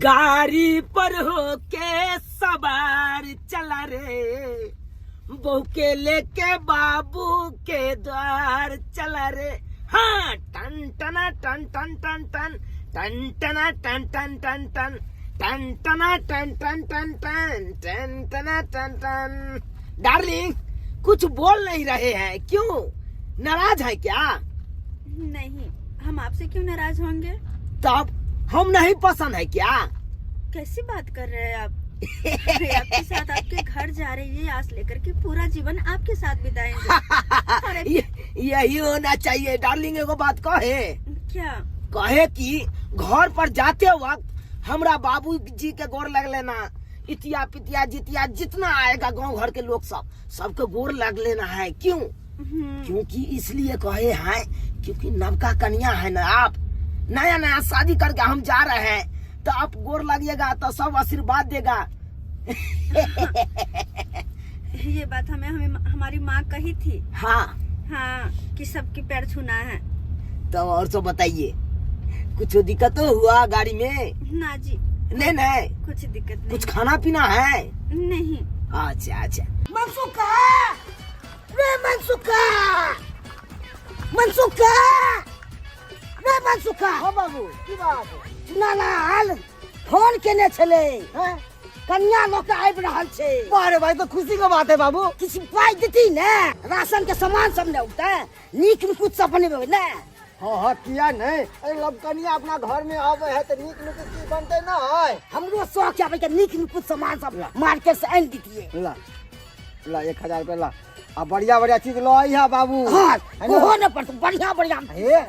गाड़ी पर होके सवार चला रे, बहू के लेके बाबू के द्वार चला रे। हाँ, टन टना टन टन टन टन टन टना टन टन टन टन टन टना टन टन टन टन टन टना टन टन। डार्लिंग, कुछ बोल नहीं रहे हैं, क्यों नाराज है क्या? नहीं, हम आपसे क्यों नाराज होंगे? तब हम नहीं पसंद है क्या? कैसी बात कर रहे हैं आप? मैं आपके साथ आपके घर जा रही है आस लेकर कि पूरा जीवन आपके साथ बिताएंगे। अरे यही होना चाहिए डार्लिंग। एगो बात कहे? क्या? कहे कि घर पर जाते वक्त हमरा बाबू जी के गोर लग लेना, इतिया पितिया जितिया जितना आएगा गांव घर के लोग सब, सबके गोर लग लेना है। क्यों? क्योंकि इसलिए कहे हैं क्योंकि नवका कन्या है ना, आप नया नया शादी करके हम जा रहे हैं, तो आप गोर लगिएगा तो सब आशीर्वाद देगा। ये बात हमें हमें हमारी माँ कही थी। हाँ। हाँ, कि सबके पैर छूना है। तो और सब बताइए, कुछ दिक्कत तो हुआ गाड़ी में? ना जी। नहीं नहीं, कुछ दिक्कत नहीं। कुछ खाना पीना है? नहीं। अच्छा अच्छा। मनसुखा रे, मनसुखा, मनसुखा रे, मनसुखा। हाँ बाबू, की बात? चुनालाल फोन केने छले, हैं? कन्या लऽ के आबि रहल छै। अरे भाई, तो खुशी के बात है बाबू। किछु पाइ देती ने, राशन के सामान सब ने उठते, नीक नुकुत सब बनेबै ने। हाँ हाँ, किया नहीं। अरे लब कनिया अपना घर में आवे है तो नीक नुकुत की बनते ना है। हमरो शौक आबै के नीक नुकुत सामान सब मार्केट से आनि दितियै। ला ला, 1000 रुपया ला, आ बढ़िया बढ़िया चीज लो आई है बाबू। हाँ, है ना? ओहो ने पड़तौ, बढ़िया बढ़िया। हे,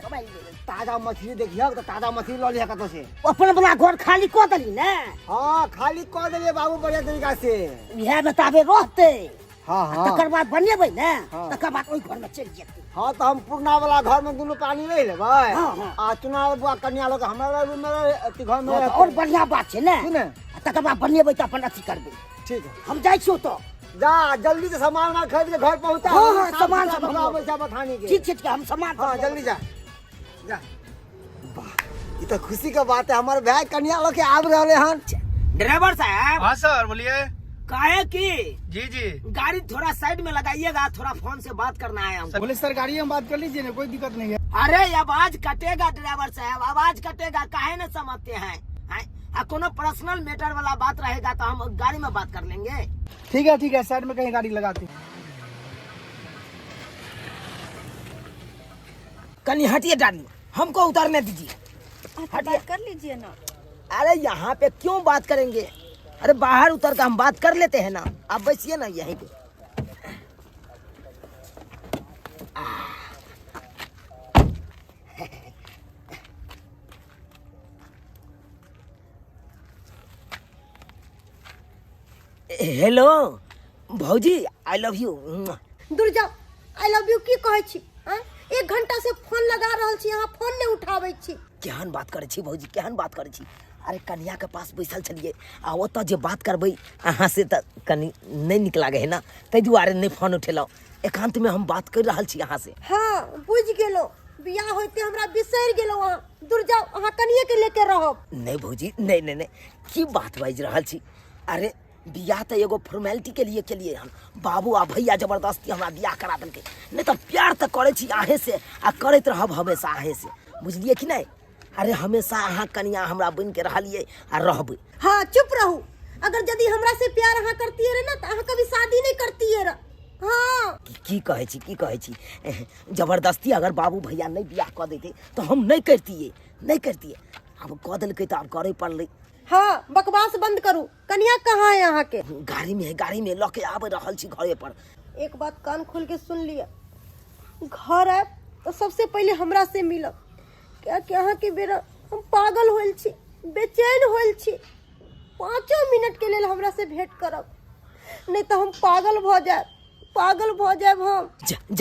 ताजा मछली देखियो तो ताजा मछली लो लिया कतौ से। अपन वाला घर खाली कऽ देली ने? हाँ, खाली कऽ देलियै बाबू, बढ़िया तरीका से। इएह में ताबे रहतै। हाँ हाँ। तकर बाद बनेबै ने, हाँ। तकर बाद ओहि घर में चलि जेतै। हाँ, तो हम पुरना वाला घर में दुनू प्राणी रहि लेबै। हाँ, हाँ। आ चुनाव बुआ कन्या लोग हमरा रूम में रह, अथी घर में हाँ, तऽ रहतै। और बढ़िया बात छै ने। की ने? आ तकर बाद बनेबै तऽ अपन अथी करबै। ठीक है। हम जाइ छियौ तऽ। जा, जल्दी से सामान उमान खरीद के घर पहुंचा। हाँ, हाँ, साफ सामान सुथरा सब हम कपड़ा आबै छै बथानी के। ठीक छै, ठीक छै, हम सामान हाँ, सब जल्दी जा जा। वाह, ई तो खुशी के बात है, हमार भाई कन्या लोग के आबि रहले हन। ड्राइवर साहब। हाँ सर, बोलिए। काहे की जी जी, गाड़ी थोड़ा साइड में लगाइएगा, थोड़ा फोन से बात करना है हमको। बोले सर, गाड़ी हम बात कर लीजिए ना, कोई दिक्कत नहीं है। अरे आवाज कटेगा ड्राइवर साहब, आवाज कटेगा, काहे न समझते हैं, हैं? आ कोनो पर्सनल मैटर वाला बात रहेगा तो हम गाड़ी में बात कर लेंगे। ठीक है ठीक है, साइड में कहीं गाड़ी लगाते। कहीं हटिए डार्लिंग, हमको उतारने दीजिए। अच्छा, बात कर लीजिए ना। अरे यहाँ पे क्यों बात करेंगे, अरे बाहर उतर कर हम बात कर लेते हैं ना, आप बैठिए ना यहीं पे। हेलो भौजी, I love you. दूर जाओ, I love you की कहै छी? आँय? एक घंटा से फोन लगा रहल छी, अहाँ फोन नहीं उठाबै छी। केहन बात करै छी भौजी, केहन बात करै छी? अरे कन्या के पास बैसल छलियै आ ओतऽ जे बात करबै अहाँ से तऽ कनि नहि नीक लागै है ना, ताहि दुआरे नहि फोन उठेलहुँ। एकांत में हम बात कर रहल छी अहाँ से। हाँ बुझि गेलहुँ, बियाह होइते हमरा बिसरि गेलहुँ अहाँ। दूर जाओ, अहाँ कनिये के लेके रहब। नहीं भौजी, नहीं नहीं नहीं, की बात बाजि रहल छी? अरे बियाह तऽ एगो फॉर्मेलिटी के लिए केलिए हन, बाबू आ भैया जबरदस्ती हमरा बियाह करा देलकै, नहीं तऽ प्यार तऽ करै छी अहें से आ करैत रहब हमेशा अहें से, बुझलियै कि नहीं? अरे हमेशा अहाँ कनिया हमरा बनि के रहलियै आ रहबै। हाँ चुप रहू, अगर यदि हमरा से प्यार अहाँ करतियै रहे ना तऽ अहाँ कभी शादी नहीं करतियै रहे। हाँ। की कहै छी, की कहै छी? जबरदस्ती अगर बाबू भैया नहीं बियाह कऽ दैते तऽ हम नहीं करतियै, नहीं करतियै, आब कऽ देलकै तऽ आब करै पड़लै। हाँ बकवास बंद करू, कनिया कहाँ है अहाँ के? गाड़ी में है, गाड़ी में लऽ के आबि रहल छी घरे पर। एक बात कान खोल के सुन लिअ, घर आयब तऽ सबसे पहिले हमरा से मिलब, कियाकि अहाँ के बेरा हम पागल होल छी, बेचैन होल छी। 5 मिनट के लेल हमरा से भेंट करब, नहीं तऽ हम पागल भऽ जायब, पागल भऽ जायब हम।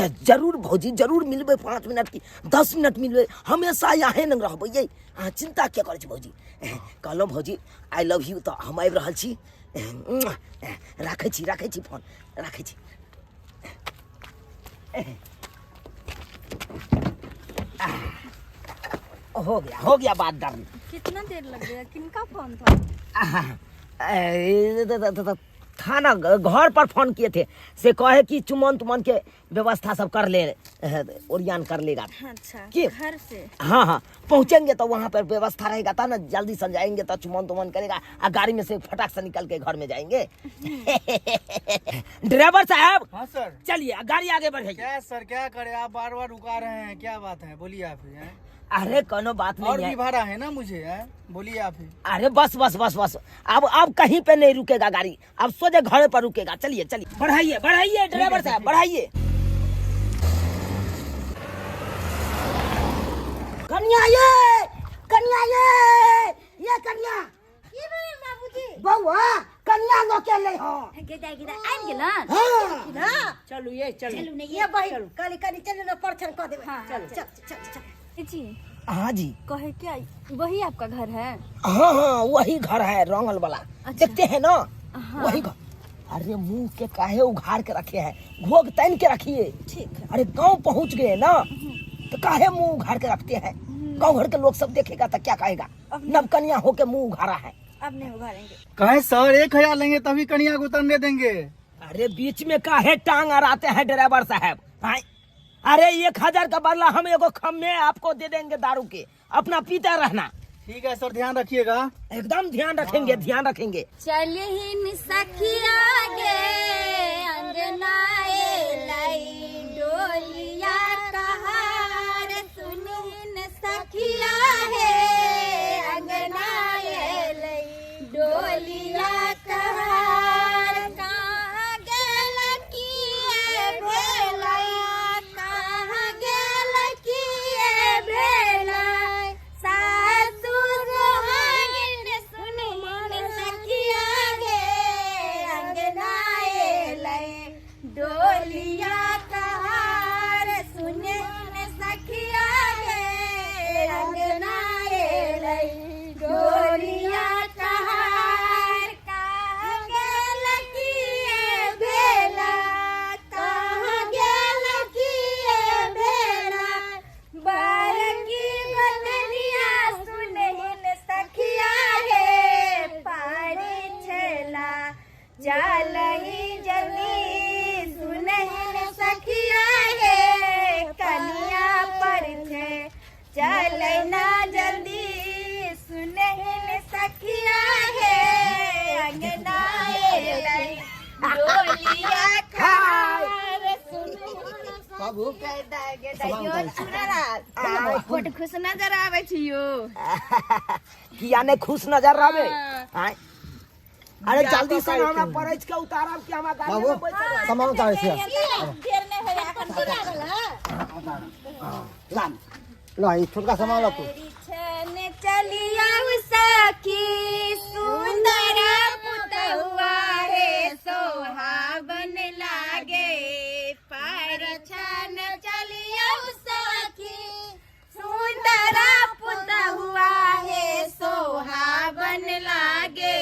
जरूर भौजी, जरूर मिलबै, 5 मिनट की 10 मिनट मिलबै, हमेशा यहाँ नंग रहबै यै, अहाँ चिंता किया करै छी भौजी? कहलहुँ भौजी I love you, तऽ हम आबि रहल छी, राखै छी, राखै छी फोन, राखै छी। हो गया, हो गया बात डन। कितना देर लग गया? किनका फोन था? आहा, ए, थाना घर पर फोन किए थे, से कहे कि चुमन तुमन के व्यवस्था सब कर ले, ओरियान कर लेगा। अच्छा। की? घर से? हाँ हाँ, पहुंचेंगे तो वहाँ पर व्यवस्था रहेगा था ना, जल्दी से जाएंगे तो चुमन तुमन करेगा आ गाड़ी में से फटाक से निकल के घर में जाएंगे। ड्राइवर साहब। हाँ सर। चलिए गाड़ी आगे बढ़ाइए। क्या सर, क्या करे, आप बार बार रुका रहे हैं, क्या बात है, बोलिए आप ही, हैं? अरे कोनो बात और नहीं भी है। भाड़ा है ना मुझे, हैं? बोलिए आप ही। अरे बस बस बस बस, अब कहीं पे नहीं रुकेगा गाड़ी, अब सोझे घरे पर रुकेगा। चलिए चलिए, बढ़ाइए बढ़ाइए ड्राइवर साहब, बढ़ाइए। कन्या ये, कन्या ये, ये कन्या। की भेल बाबूजी? बउआ कन्या लऽ के अयलै हँ। गेदा गेदा आबि गेलन? हाँ। ना चलू ये चलू। चलू ने। ये बहिन कनी कनी चलू ना, परछन कऽ देबै। हाँ, चल चल चल चल। जी। हाँ जी। कहे क्या वही आपका घर है? हाँ हाँ, वही घर है रंगल वाला। अच्छा। देखते हैं ना। हाँ। वही घर। अरे मुंह के काहे उघाड़ के रखे हैं, घोग तन के रखिए। ठीक है। अरे गांव पहुंच गए ना तो काहे मुंह उघाड़ के रखते हैं, गांव घर के लोग सब देखेगा तो क्या कहेगा, नवकनिया होके मुंह उघाड़ा है। अब नहीं उघाड़ेंगे। कहे सर 1000 लेंगे तभी कन्या को उतरने देंगे। अरे बीच में काहे टांग अड़ाते हैं ड्राइवर साहब भाई। अरे 1000 का बदला हम एगो खम्भे आपको दे देंगे दारू के, अपना पीता रहना। ठीक है सर, ध्यान रखिएगा। एकदम ध्यान रखेंगे, ध्यान रखेंगे। चलहिन सखिया गे अंगनाए लाई डोलिया कहार, सुनिन सखिया हे अंगनाए लाई डोलिया कहार, कहाँ गेल किए भेलै, कहाँ गेल किए भेलै, सासु सोहागिन सुनिन सखिया गे अंगनाए लै डोलिया कहार, सुनिन सखिया गे अंगनाए लै डोलिया कहार, कहाँ गेल किए भेला, कहाँ गेल किए भेला, बड़की बदनिया सुनहिन सखिया हे पारी छेला चलही जल्दी, सुनहिन सखिया हे कनिया पर छे चलै ना जल्दी, सुनहिन सखिया हे अंगना एलै डोलिया खार, सुनहिन। बाबू। गेदा गेदा यो सुनराज बड खुश नजर आबै छी यो। किया ने खुश नजर रहे? हाँ। आय। अरे जल्दी से हमरा परैच के उतारब कि हमरा गाड़ी बाबू में बैठब। सामान उतारै छियै। देर नहि होय एखन। ला ला, ई छोटका सामान लऽ तू। छन चलिया सखी सुंदर पुतहुआ हे सोहावन लागे, पर छन चलिया सखी सुंदर पुतहुआ हे सोहावन लागे,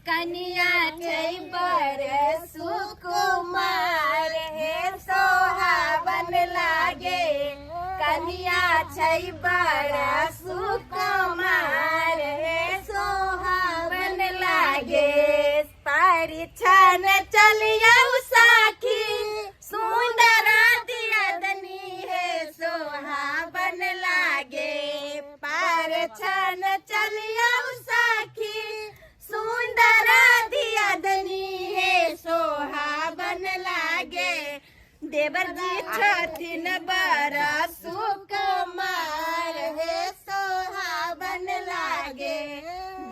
कनिया छै बर सुकुमार हे सोहावन लागे, कनिया छै बर सुकुमार हे सोहावन लागे, परिछन चलियौ सखी सुंदर दियदनी हे सोहावन लागे, परिछन चलियौ सखी सुंदर दियदनी हे सोहावन लागे, देवर जी छथिन बड़ा सुकुमार हे सोहावन लागे,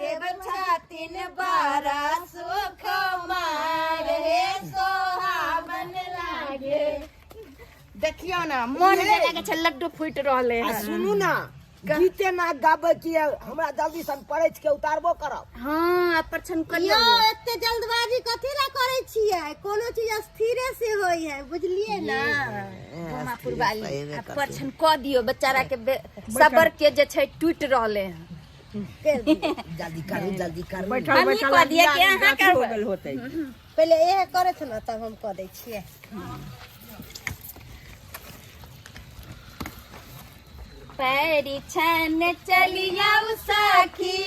देवर छथिन बड़ा सुकुमार हे सोहावन लागे। देखियौ ना मन लागै छै, लड्डू फूटि रहलै आ हन। सुनू ना, गीते ना गाबै की हमरा जल्दी सन परैच के उतारबो करब। हाँ परछन यो करियौ। एते जल्दबाजी कथी ला करै छियै? कोनो चीज स्थिरे से होइ है, बुझलियै ना? घुमापुर वाली आ परछन कऽ दियौ, बेचारा के सबर के जे छै टूटि रहलै हन। जल्दी करू जल्दी करू। हमही कऽ दियै कि अहाँ करबै? पहिले इएह करै छै ने, तब हम कऽ दै छियै। परिछन चलियौ सखी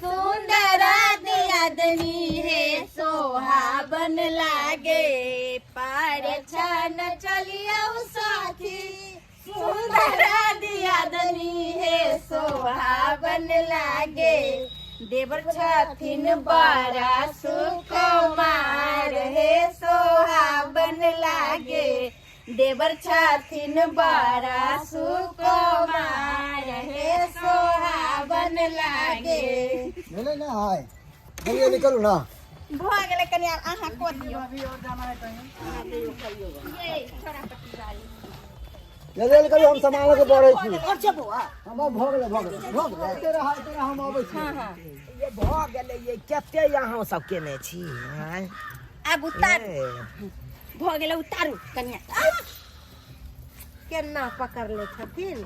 सुंदर दियादनी हे सोहाबन लागे परिछन चलियौ सखी सुंदर दियादनी हे सोहाबन लागे देवर छथिन बड़ा सुकुमार हे सोहाबन लागे देवर छथिन बड़ा सुकुमार हे सोहाबन लागे। भेलै ने आइ जल्दी निकलू ना। भऽ गेलै, कनि आब अहाँ कऽ दियौ। अभी और जाना है कहीं? ये छोड़ा पट्टी वाली। जल्दी निकलू, हम सामान लऽ के बढ़ै छी। अच्छा बौआ। हम भऽ गेलै, भऽ गेलै, भऽ गेलै। तेरा हाल तेरा, हम अबै छी। ये भऽ गेलै, ये कते अहाँ सब केने छी आँय? आब उतारू। ए, भऽ गेलै, उतारू कनिया। केना पकड़ले छथिन।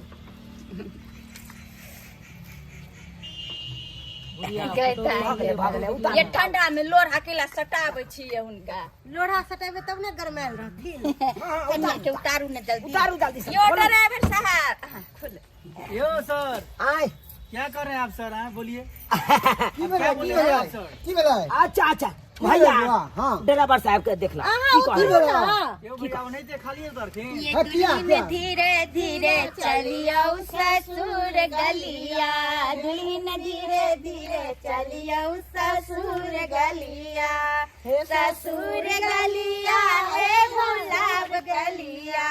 भऽ गेलै, भऽ गेलै, उतारू। ये ठंडा में लोढ़ा केला सटाबै छियै हुनका। लोढ़ा सटेबै तब ने गरमायल रहथिन। कनिया के उतारू ने जल्दी। उतारू जल्दी से। यो ड्राइवर साहब, अहाँ खोलू। यो सर। आय। क्या कर रहे हैं आप सर? हाँ बोलिए। की भेलै? क्या की बोले भेलै? आप सर? की भेलै? अच्छा अच्छा की भैया। भेलै बौआ? हाँ। ड्राइवर साहब के देखला अहाँ की उतरू कहै? ना। यो भैया नहीं थे खाली उतरथिन। ये हाँ, किया, दुल्हन किया? धीरे धीरे चलियो ससुर गलिया, दुल्हन धीरे धीरे चलियो ससुर गलिया, ससुर गलिया हे गुलाब गलिया,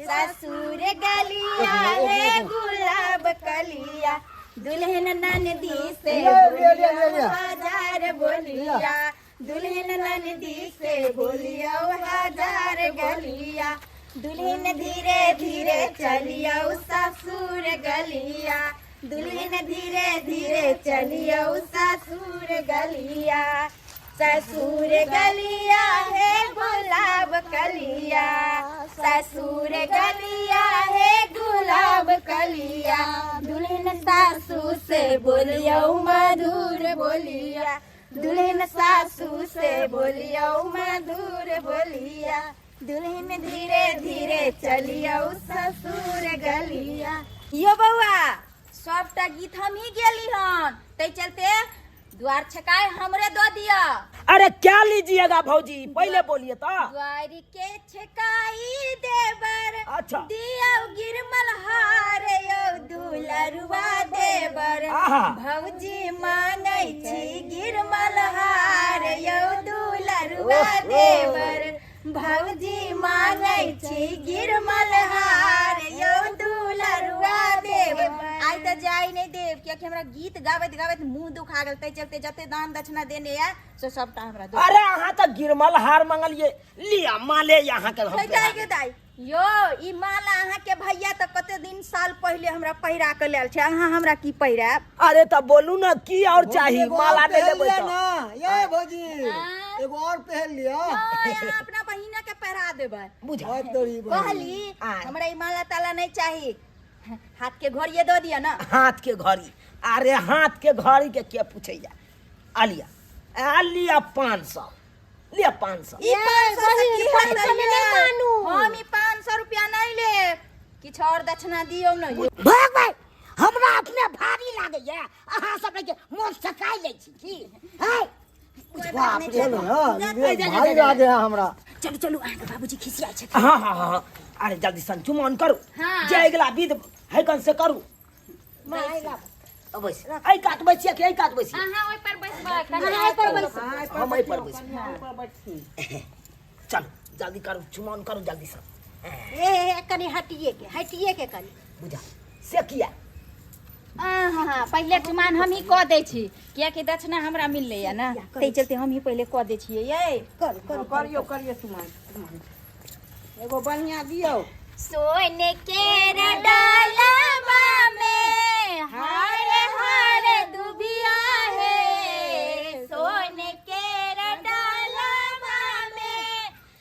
ससुर गलिया हे गुलाब कलिया, दुल्हन ननदी से लिया, लिया, लिया, लिया, लिया। हजार बोलिया, दुल्हन ननदी से बोलियो हजार गलिया, दुल्हन धीरे धीरे चलियो ससुर गलिया, दुल्हन धीरे धीरे चलियो ससुर गलिया, ससुर गलिया हे गुलाब कलिया, ससुर गलिया हे गुलाब कलिया, दुल्हन सासू से बोलियो मधुर बोलिया, दुल्हन सासू से बोलियो मधुर बोलिया, दुल्हन धीरे धीरे चलियो ससुर गलिया। यो बौआ, सबटा गीत हम ही गेली हन, तै चलते द्वार छकाय हमरे दऽ दिअ। अरे क्या लीजिएगा भौजी, पहले बोलिए तो। द्वार के छकाई देवर। अच्छा। दियौ गिरमल हार यौ दुलरुआ देवर। आहा। भौजी मांगै छी गिरमल हार यौ दुलरुआ देवर, भौजी मांगै छी गिरमल हार यौ दुलरुआ देवर। आइ तऽ जाय नहि देब, कियाकि हमरा गीत गाबैत गाबैत मुंह दुखा गेल, ताहि चलते जते दान दक्षिणा देने या से सबटा हमरा दो। अरे अहाँ तऽ गिरमल हार मंगलिए, लिया माले यहाँ के हम दाई के दाई यो, ई माला अहाँ के भैया तऽ कते दिन साल पहिले हमरा पहिरा के लेल छै, अहाँ हमरा की पहिरायब? अरे तऽ बोलू ना की और चाही, एगो और माला नहि पहन लेबै लिअ तऽ। ना ये भौजी, एगो और पहन लिअ। नहि, अहाँ अपना बहिना के पहिरा देबै। बुझा बहुत तोरी बहिन। कहली आय। हमरा ई माला ताला नहीं चाहिए, हाथ के घड़िए दऽ दिअ ना। हाथ के घड़ी? अरे हाथ के घड़ी के के पूछैया, आलिया आलिया 500 लिया, 500। ई 500 से की बहिन, हेतै? 500 में नहि मानू। हम ई 500 रुपया नहीं लेब, किछु और दक्षिणा दियौ ने यौ। भाग भाई, हमरा अपने भारी लागैया, अहाँ सब के मोन सकाइ लै छी की है? कोइ बात नहि छै। चलू, हाँ, भारी लागे है हमरा। चलू चलू, अहाँके बाबूजी खिसियाइ छथिन। हाँ हाँ हाँ, अरे जल्दी सन चुमान करू। हाँ। जे अगिला विध है कन से करू। बैस, एहि कात बैसिए कि एहि कात बैसिए? अहाँ ओहि पर बैसबै कनि। अहाँ एहि पर बैसू। हम एहि पर बैसबै। चलू जल्दी करू, चुमान करू जल्दी से। ए ए, कनि हटिए के, हटिए के कनि। बुझा से किया? हाँ, पहिले चुमान हम ही कऽ दै छी, कियाकि दक्षिणा हमरा मिललैया ने, ताहि चलते हम ही पहिले कऽ दै छियै। यै करू करू। करियौ करियौ, सुमान एगो बढ़िया दियौ। सोने के डालवा में हर हर दुबिया है, सोने के डालवा में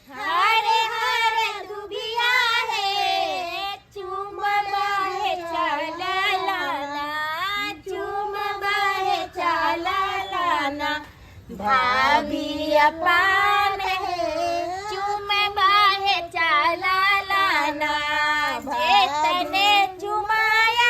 हर हर दुबिया है, चुमबा है चला लाना, चुमबा है चला लाना, भाभी अपान है, चुमबा है चला लाना, जेतने चुमाया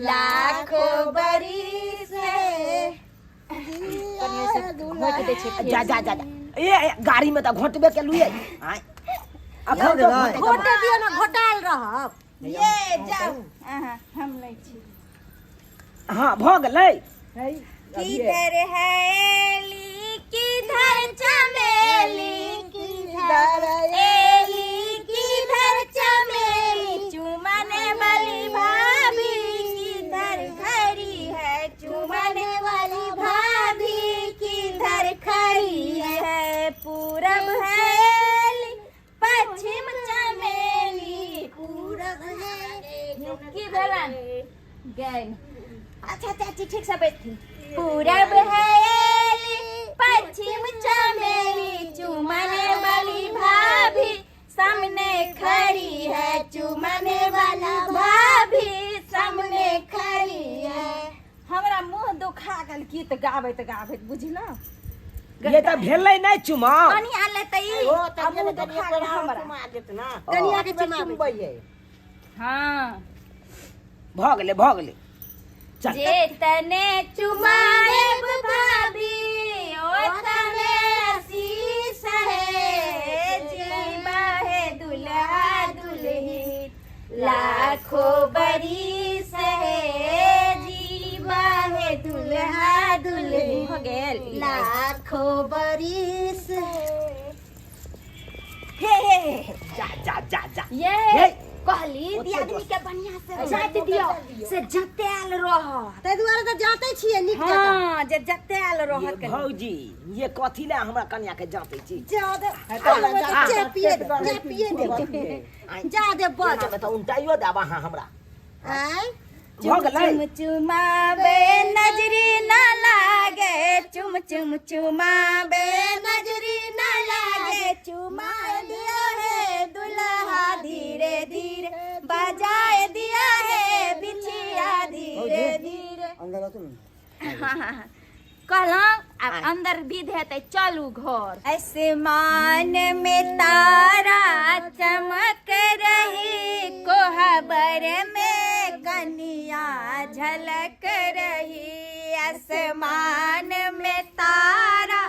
लाखों बरिस है। घोटि दै छै। जा जा जा जा। ए ए, गाड़ी में तऽ घोटबे केलू ये आय अखन गेलै। घोटे दियौ ने, घोटाल रहब। ये जाओ अहाँ, हम लै छी। हाँ, भऽ गेलै। किधर है एली किधर चमेली, किधर एली किधर चमेली, चुमाने वाली भाभी किधर खड़ी है, चुमाने वाली भाभी किधर खड़ी है। पूरब है एली पश्चिम चमेली, पूरब है। की भेलन गैल? अच्छा चाची, ठीक से बैठी। पूरब है एली पश्चिम चमेली, चुमाने वाली भाभी सामने खड़ी है, चुमाने वाला भाभी सामने खड़ी है। हमरा मुँह दुखा गेल गीत गाबैत गाबैत, बुझलहुँ? ये तऽ भेलै नहि चुमाओ। पानी आनले तऽ ई ओ आ तब मुँह दुखा गेल हमरा। चुमा देत ना। कनिया के चुमाबै। चुमबै। हाँ। भऽ गेलै, भऽ गेलै, चल। जे तने चुमाएब भाभी ओ तने आशीष है, जीवा है दुल्हा दुल्ही लाखों बरिस है, जीवा है दुल्हा दुल्ही हो गेल। लाखों बरिस। हे हे हे। जा जा जा जा। ये। हे। कहली दियादनी के बढ़िया से जाति दियो से जतेल रह। ताहि दुआरे तऽ जाते छियै नीक जकाँ। हाँ, जे जतेल ये रहत कनि। भौजी, ये कथी ले हमरा कनिया के जाते छी? जा दे चाय पिए दे, चाय पिए दे, जा दे बज। एना में तऽ उल्टाइयो देब अहाँ हमरा। आँय। भऽ गेलै। चुम चुमाबे नजरी न लागे, चुम चुम चुमाबे नजरी न लागे, चुमा दिया है दुल्हा धीरे धीरे, बजाए दिया है बिछिया धीरे धीरे। अंदर आतो ने। हाँ हाँ हाँ, कहलहुँ आब अंदर विध हेतै, चलू घर। आसमान में तारा चमक रही, कोहबर में कनिया झलक रही। आसमान में तारा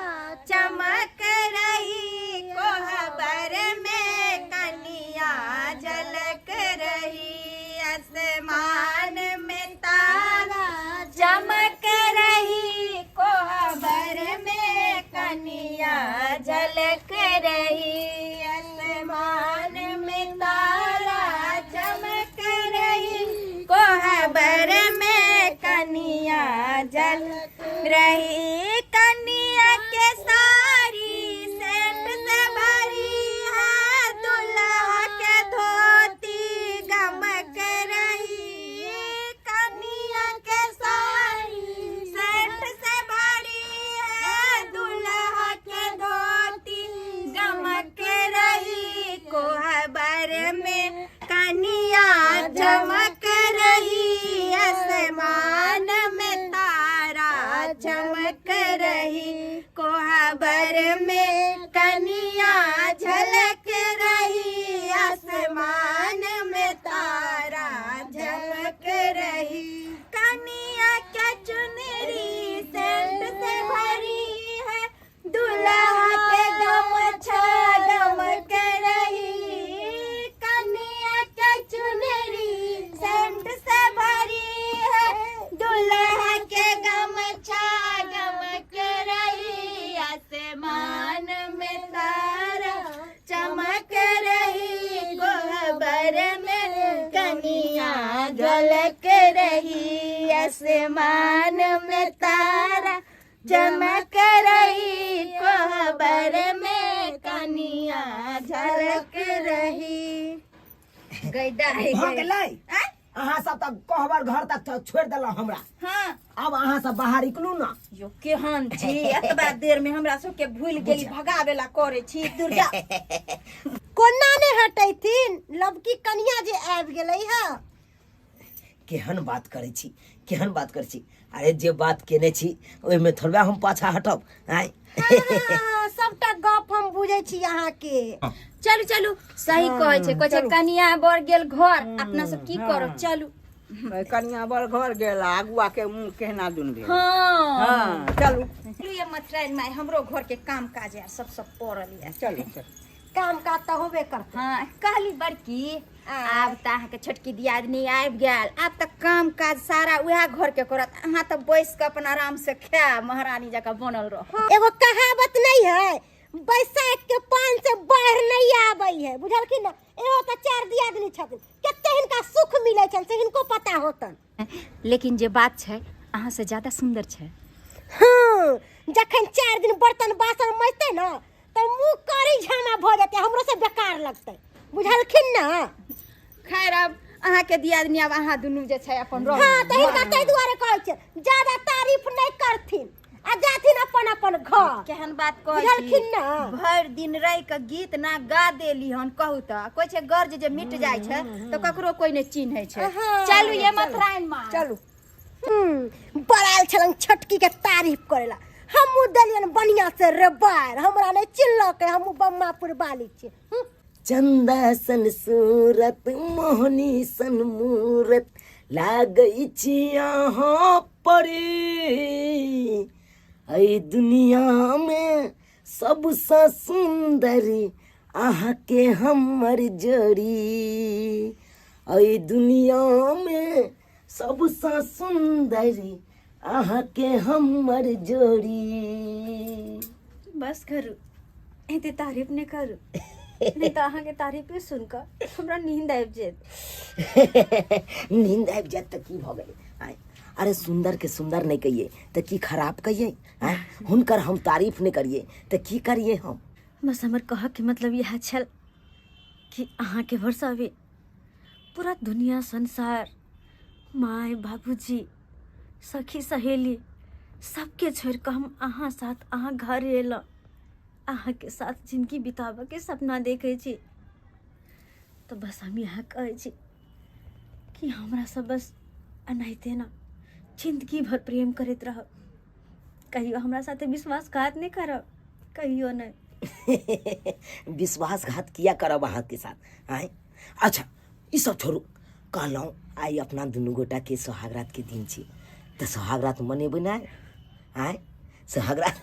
चमक रही, कोहबर में कनिया झलक रही। आसमान में तारा चमक रही, कोहबर में कनिया झलक रही। आसमान में तारा चमक रही, कोहबर में कनिया झलक रही। कनिया के साड़ी सेंट से भरी है, दुल्हा के धोती गमक रही। कनिया के साड़ी सेंट से भरी है, दुल्हा के धोती गमक रही। कोहबर में कनिया चमक रही, आसमान में तारा चमक रही। कोहबर में कनिया झलक रही, आसमान में तारा झलक रही। कनिया के चुनरी सेंट से भरी है, दुल्हा के गमछा गमक रही। कनिया के चुनरी सेंट से भरी है, दुल्हा के गमछा गमक रही। आसमान में तारा चमक रही, कोहबर में कनिया झलक रही। आसमान में तारा चमक रही, कोहबर में कनिया झलक रही। गैदा। भऽ गेलै। अहाँ सब तऽ कोहबर घर तक तऽ छोड़ि देलहुँ हमरा। हाँ। आब अहाँ सब बाहर निकलू ने। यो केहन छी, एतबा देर में हमरा सबके भूल गेली, भगावे ला करे छी दुर्गा। कोना ने हटेथिन, लबकी कनिया जे आबि गेलै है। केहन बात करै छी, केहन बात करै छी? अरे, जे बात केने छी ओहिमे थोड़बे हम पाछा हटब आँय? हाँ, सबटा गप हम बुझै छी अहाँके। चलू चलू, सही कहै छै, कहै छै कनिया बर गेल घर, अपना सब की करब? चलू। कनिया बर घर गेल आ अगुआ के मुंह केहना दुन भेल। हाँ। हाँ, चलू। चलू ये मथुराइन माय, हमरो घर के काम काज यार सब सब पड़ल ये। चलू चलू। काम काज तऽ होबे करतै। हाँ, कहली बड़की, आब तऽ अहाँके छोटकी दियादनी आबि गेल, आब तऽ काम काज सारा उएह घर के करत, अहाँ तऽ बैस कऽ अपन आराम से खायब, महारानी जकाँ बनल रहब। एगो कहावत नहीं है, बैसाख के पान से बाढ़ नहीं आबै है, बुझलखिन ना? एगो तऽ चार दियादनी छथिन, कते हिनका सुख मिलै छनि से हिनको पता होतन। लेकिन जे बात छै, अहाँ से ज्यादा सुंदर छै। हाँ, जखन 4 दिन बर्तन बासन मजतै ना तऽ मुँह कारी झामा भऽ जेतै, हमरो से बेकार लगतै, बुझलखिन ना? खैर अब अहाँके दियादनी, आब अहाँ दुनू जे छै अपन रहू। हाँ, तऽ हिनका ताहि दुआरे कहै छै ज्यादा तारीफ नहि करथिन आ जाथिन अपन अपन घर। केहन बात कहै छी? बुझलखिन ना? भरि दिन रहि कऽ गीत ना गा देली हन, कहू तऽ कोइ छै गर्ज जे मिट जाइ छै तऽ ककरो कोइ नहि चिन्है छै। हाँ। चलू ये मथुराइन माँ, चलू। बड़ायल छलन छोटकी के तारीफ करेला, हमहूँ देलियन बढ़िया से रे बार, हमरा नहीं चिल्लकै, हमहूँ बम्मापुर बाली छी। चंदा सन सूरत मोहनी सन मूरत लागै छी अहाँ परी, एहि दुनिया में सबसँ सुन्दरी अहाँके हमर जोड़ी, एहि दुनिया में सबसँ सुन्दरी अहाँके हमर जोड़ी। बस करू, एते तारीफ नहि करू, नहि तऽ अहाँके तारीफे सुनि कऽ हमरा नींद आबि जायत। नींद आबि जायत तऽ की भऽ गेलै? आँय, अरे सुन्दर के सुन्दर नहि कहियै तऽ की खराब कहियै? आँय, हुनकर हम तारीफ नहि करियै तऽ की करियै हम? बस हमर कहऽके मतलब इएह छल कि अहाँके भरोसा भी पूरा दुनिया संसार, माय बाबूजी, सखी सहेली सबके छोड़ि कऽ हम अहाँ साथ अहाँ घर एलहुँ, अहाँके साथ जिंदगी बिताबऽके सपना देखै छी। तऽ बस हम इएह कहै छी कि हमरा सब बस एनाहिते ने जिंदगी भर प्रेम करैत रहब, कहियो हमरा साथे विश्वासघात नहि करब, कहियो नहि। विश्वासघात किया करब अहाँके साथ? आँय, अच्छा ई सब छोड़ू, कहलहुँ आइ अपना दुनू गोटाके सोहागरातके दिन छी, तऽ सोहागरात मनेबै ने? आँय, सोहागरात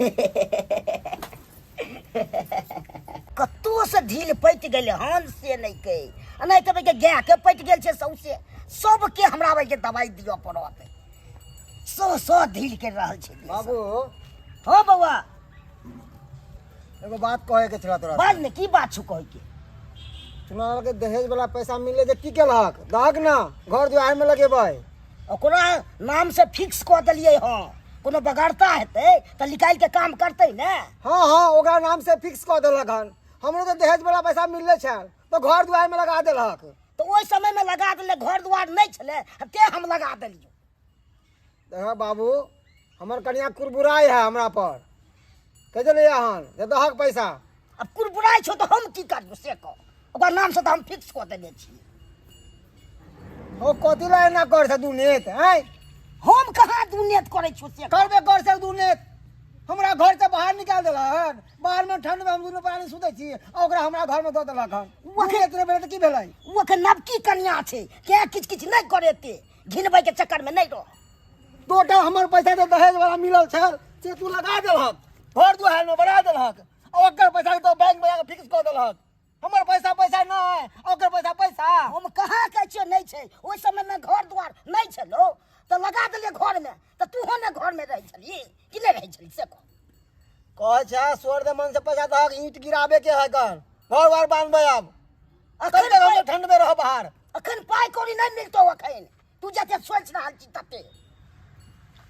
कतौ से ढील पटि गेलै हन से नहि कहि, आ नहि तऽ के गायके पटि गेल छै सौंसे, सबके हमरा के दवाइ दिअ पड़त। सौ सौ ढील करि रहल छै बाबू। हँ बौआ, एगो बात कहे के छला तोरा। बाज ने, की बात छौ कहे के? चुनाव के दहेज वाला पैसा मिले जे की केलहक? दहक ना घर दुआर में लगेबै। ओकरा नाम से फिक्स कऽ देलियै हँ, कोनो बगाड़ता हेतै तऽ निकालि के काम करतै ने। हाँ हाँ, ओकरा नाम से फिक्स कऽ देलक हन। हमरो तऽ दहेज वाला पैसा मिलले छल तऽ घर दुआर में लगा देलक। तऽ ओहि समय में लगा देले, घर दुआर नहि छलै ते हम लगा देलियै। देखऽ बाबू, हमर कनिया कुरबुराइ है हमरा पर, कहि देलियै हन जे दहक पैसा। अब कुरबुराइ छौ तऽ हम की करबो से कह, ओकर नाम से तऽ हम फिक्स कऽ देने छियै। ओ कथी ला एना कर छै दुनेत? आँय, हम कहाँ दुनेत करै छियौ से कह। करबे कर छै दुनेत, हमरा घर से बाहर निकाल देलक हन, बाहर में ठंड में हम दुनू प्राणी सुतै छी आ ओकरा हमरा घर में दऽ देलक हन। दुनेत नहि भेलै तऽ की भेलै? ओ अखन नवकी कनिया छै, तें किछु किछु नहि करेतै, घिनबै के चक्कर में नहि रह। टोटल हमर पैसा जे दहेज वाला मिलल छल से तू लगा देलहक, घर दुआर में बढ़ा देलहक, आ ओकर पैसा के तो बैंक में जाके फिक्स कऽ देलहक। हमर पैसा पैसा नहि, ओकर पैसा पैसा। हम कहाँ कहै छियौ नहि छै, ओहि समय में घर दुआर नहि छलौ तऽ लगा देलियै घर में, तऽ तूहो ने घर में रहै छलही कि नहि रहै छलही से कह। कहै छै स्वर्ग मन से पैसा दहक, ईंट गिराबे के है, घर घर वार बांधबै आब। अखन कते हम ठंड में रहब बाहर। अखन पाइ कौड़ी नहि मिलतौ अखन, तू जते सोचि रहल छी तते।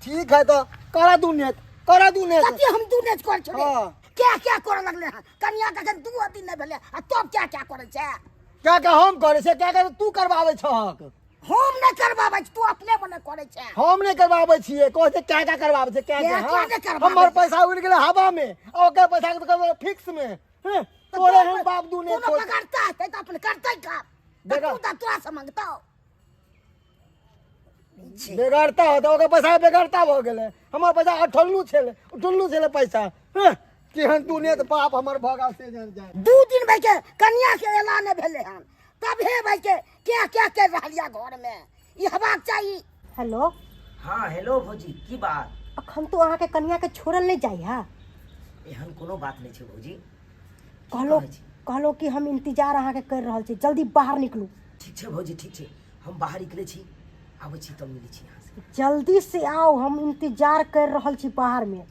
ठीक है तो करा दू नेत, करा दू नेत। कते हम दू नेत कर छोड़े? हाँ। क्या क्या करऽ लगले हन? कनिया के अखन 2 दिन नहि भेलै आ तब क्या क्या करै छै? क्या क्या हम करै छै, क्या क्या तू करबाबै छहक? हम नहि करबाबै छी, तू अपने मने करै छै। हम नहि करबाबै छियै, कहै छै क्या क्या करबाबै छै, क्या क्या क्या, क्या हाँ? नहि करबाबै हमर छै? पैसा उड़ि गेलै हवा में आ ओकर पैसा के तो फिक्स में। हैं? तऽ तोरे हम बाप दू ने कोनो सोच। बगड़ता हेतै तऽ अपन करतै काम। तऽ बेगर- तू तऽ तोरा से मंगतौ। बेगरता होता, ओकर पैसा बेगरता भऽ गेलै, हमर पैसा अठल्लू छलै, उठल्लू छलै पैसा। हैं? केहन तू ने तऽ बाप हमर भऽ गेल से जान जाए। 2 दिन भाई के कनिया के एला नहि भेलै हन तबे भाई के क्या क्या कर रहल या घर में, ई हेबाक चाही। हेलो। हाँ हेलो भौजी, की बात? अखन तो अहाँके कनिया के छोड़ल नहि जाइ है। एहन कोनो बात नहि छै भौजी। कहलो कहलो कि हम इंतजार अहाँके कर रहल छी, जल्दी बाहर निकलू। ठीक छै भौजी, ठीक छै, हम बाहर निकलै छी, आबै छी तब मिलै छी अहाँ से। जल्दी से आओ, हम इंतजार कर रहल छी बाहर में।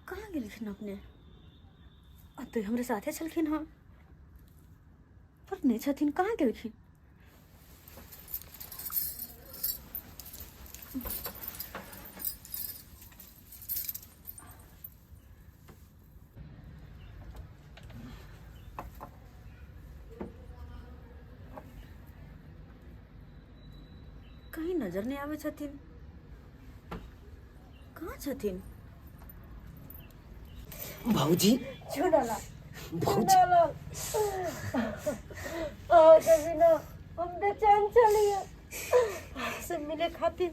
कहाँ गेलखिन अपने? अतऽ हमरे साथे छलखिन हँ, पर नहि छथिन, कहाँ गेलखिन? कहीं नजर नहि आबै छथिन, कहाँ छथिन? भौजी, चुनालाल, भौजी, चुनालाल, अहाँके बिना हम बेचैन छलियै। से मिले खातिर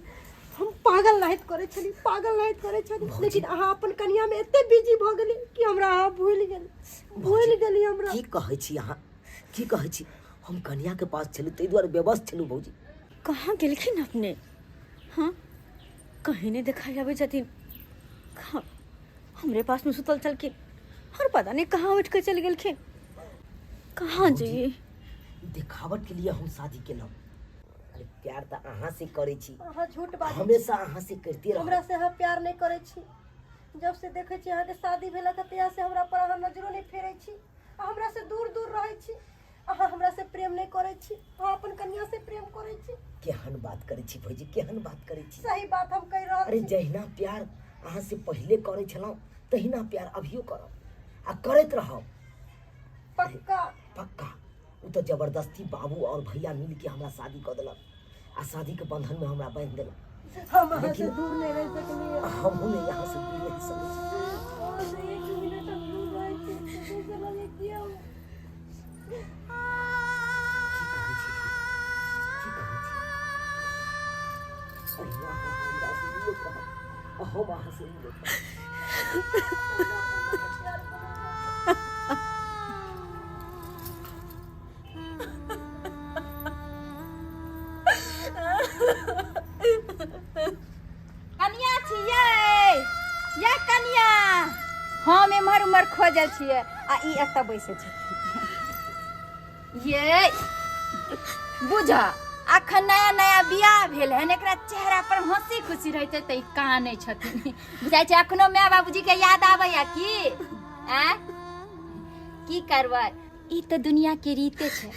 हम पागल नाहित करै छली, पागल नाहित करै छली, लेकिन अहाँ अपन कनिया में एते बिजी भऽ गेली कि हमरा अहाँ भूलि गेली, भूलि गेली हमरा। की कहै छी अहाँ, की कहै छी? हम कनिया के पास छलहुँ ताहि दुआरे व्यवस्थ छलहुँ भौजी। कहाँ गेलखिन अपने? हाँ, कहीं नहि देखाई आबै छथिन। कहाँ हमरे पास में सुतल छलखिन और पता नहीं कहाँ उठ के चलि गेलखिन। कहाँ जी? देखावट के लिए हम शादी केलहुँ। अरे प्यार तऽ अहाँ से करै छी। अहाँ झूठ बाजै छी। हमेशा अहाँ से करिते रहब। हमरा से अहाँ प्यार नहि करै छी। जब से देखै छी अहाँके शादी भेलक तहिया से हमरा पर अहाँ नजरो नहि फेरै छी, हमरा से दूर दूर रहै छी। अहाँ हमरा से प्रेम नहि करै छी, अहाँ अपन कन्या से प्रेम करै छी। केहन बात करै छी भौजी, केहन बात करै छी? सही बात हम कहि रहल अरे छी। जहिना प्यार अहाँ से पहिले करै छलहुँ तहिना प्यार अभियो करब आ करैत रहब। पक्का? पक्का। ओ तऽ जबरदस्ती बाबू और भैया मिल के हमरा शादी कऽ देलक आ शादी के बंधन में हमरा बांधि देलक। हम अहाँ से दूर नहीं रह सकलियै। हमहूँ नहीं यहाँ से दूर रह सकै छी। एक मिनट हम दूर रहै छी, ऐसे लगे कि हम की कहै छी, की कहै छी? अहिना अहाँ हमरा से मिलैत रहब आ हम अहाँ से मिलैत रहब। कनिया छियै या कनिया? हम एम्हर उम्हर खोजल छियै आ ई एतऽ बैसल छथिन। ये बुझ, अखन नया नया बियाह भेल हन, एकरा चेहरा पर हंसी खुशी रहते तऽ ई कानै छथिन। बुझाइ छै अखनो माय बाबूजी के याद आबैया की? आँय, की करबै, ई तऽ दुनिया के रीते छै।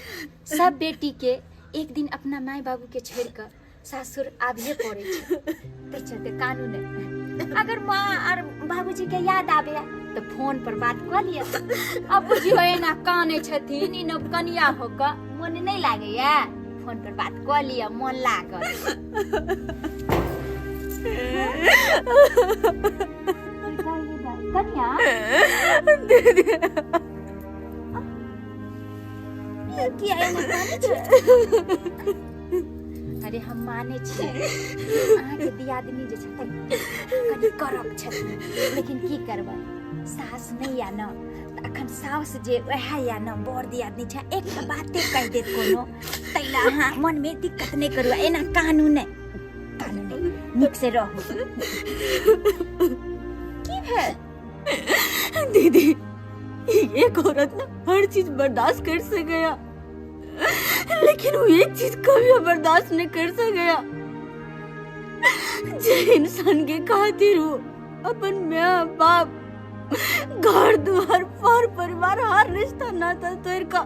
सब बेटी के एक दिन अपना माय बाबू के छोड़ कऽ सासुर आबिए पड़ै छै, ताहि चलते कानू नहि। अगर माँ और बाबूजी के याद आबे तऽ फोन पर बात कऽ लिअ। अब बुझियो एना कानै छथिन ई नव कनिया हो कऽ, मोन नहि लागैया? फोन पर बात कऽ लिअ, मोन लागल। कनिया दीदी, किया एना कानै छै? अरे हम माने छियै अहाँके दियादनी जे छथिन कनि कड़क छथिन, लेकिन की करबै, सास नहि या न, तऽ अखन साउस जे वएह या न, बड़ दियादनी छै, एकटा बाते कहि देत कोनो, ताहि लए अहाँ मनमे दिक्कत नहि करू, एना कानू नहि, कानू नहि, नीक से रहू। की भेल दीदी? एक औरत ना हर चीज बर्दाश्त कर सकेया, लेकिन वो एक चीज कभी बर्दाश्त नहीं कर सकेया, जे इंसान के खातिर हो अपन माँ बाप घर द्वार पर परिवार हर रिश्ता नाता तोड़ का,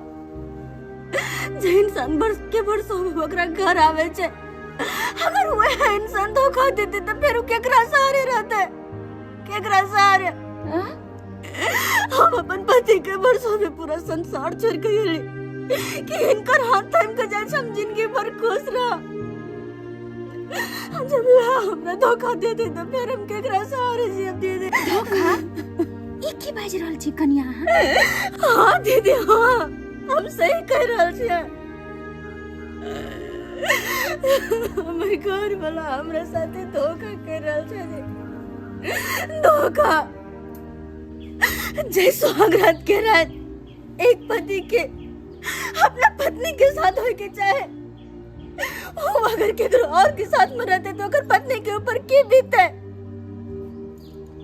जे इंसान बरस के बरसों में ओकरा घर आवे छे, अगर वह इंसान धोखा देते तो फिर केकरा सहारे रहते, केकरा सहारे? हम अपन पति के बरसों में पूरा संसार छोड़ के गेली कि इनकर हाथ थाम के जाए हम जिंदगी भर खुश रह। जब यह हमरा धोखा दे दे तो फिर हम केकरा सहारे जियब दीदी? धोखा? ई की बाजि रहल छी कनिया अहाँ? हाँ दीदी हाँ, हम सही कह रहल छियै। हमर घर वाला हमरा साथे धोखा कर रहल छै, धोखा। जय सुहागरात के रात एक पति के अपना पत्नी के साथ होए के चाहे, वो अगर केकरो और के साथ में रहते तो ओकर पत्नी के ऊपर की बीते?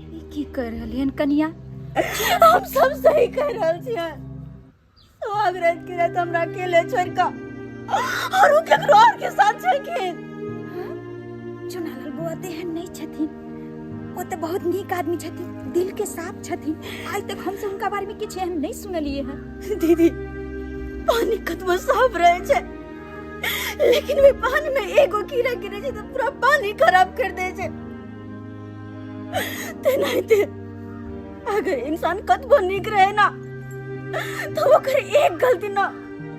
ई की कह रहलियन कनिया? हम सब सही कह रहल छियै। सुहागरात के रात हमरा अकेले छोड़ के और वो केकरो और के साथ छलखिन। चुनालाल बौआ तेहन नहि छथिन, ओ तऽ बहुत नीक आदमी छथिन, दिल के साफ छथिन। आइ तक हमसे हुनका बारे में किछु एहन नहि सुनलियै हँ। दीदी पानी कतबो साफ रहे छै, लेकिन ओहि पानी में एगो कीड़ा गिरे छै तऽ पूरा पानी खराब कर दे छै। तेनाहिते अगर इंसान कतबो नीक रहे ना तो ओकर एक गलती ना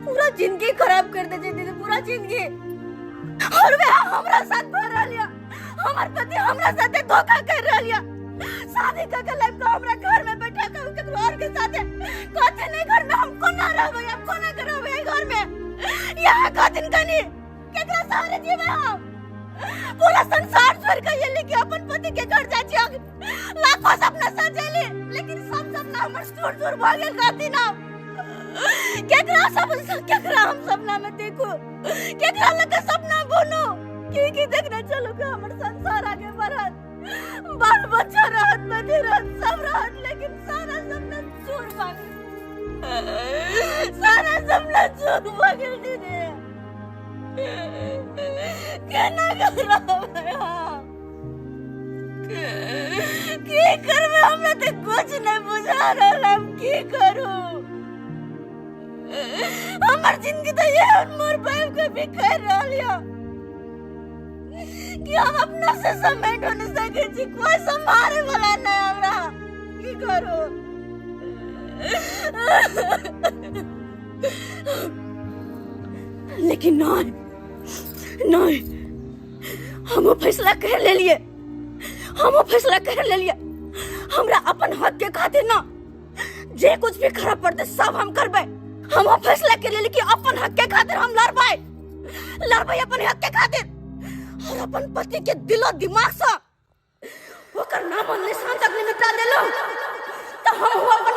पूरा जिंदगी खराब कर दे छै दीदी, पूरा जिंदगी। और वह हमरा साथ भर रहल या, हमर पति हमरा साथे धोखा कर रहल या। शादी कर के लाइफ हमरा घर में बैठा के केकरो और के साथे कहते नहीं घर में हम कोना रहबै, हम कोना के रहबै घर में? यहाँ कहथिन कनी केकरा सहारे जीवे हम? पूरा संसार छोड़ के ये लेके अपन पति के घर जाय छी, लाखों सपना सजेली, लेकिन सब सपना हमर चूर चूर भ गेल। कहथिन हम केकरा सब केकरा हम सपना में देखू, केकरा लग सपना बुनू? की की देखने चलू के हमर संसार आगे बढ़त, बाल बच्चा रहत, पति रहत, सब रहत, लेकिन सारा सपना चूर भ गेल, सारा सपना चूर भ गेल दीदी। केना करबै हम, की करबै? हमरा तऽ कुछ नहीं बुझा रहल, हम की करू? हमर जिंदगी तो ये मोर बाप के बिखर रहल या कि हम अपना से समेट नहीं सके छी, कोई संभाले वाला नहीं हमरा, की करू? लेकिन नहीं नहीं, हम वो फैसला कर ले लिए, हम वो फैसला कर ले लिए। हमरा अपन हक के खातिर ना जे कुछ भी खराब पड़ते सब हम करबै। हम वो फैसला कर लेली कि अपन हक के खातिर हम लड़बै, लड़बै अपन हक के खातिर, और अपन पति के दिलो दिमाग से ओकर नाम और निशान तक नहीं मिटा देलो तो हम वो अपन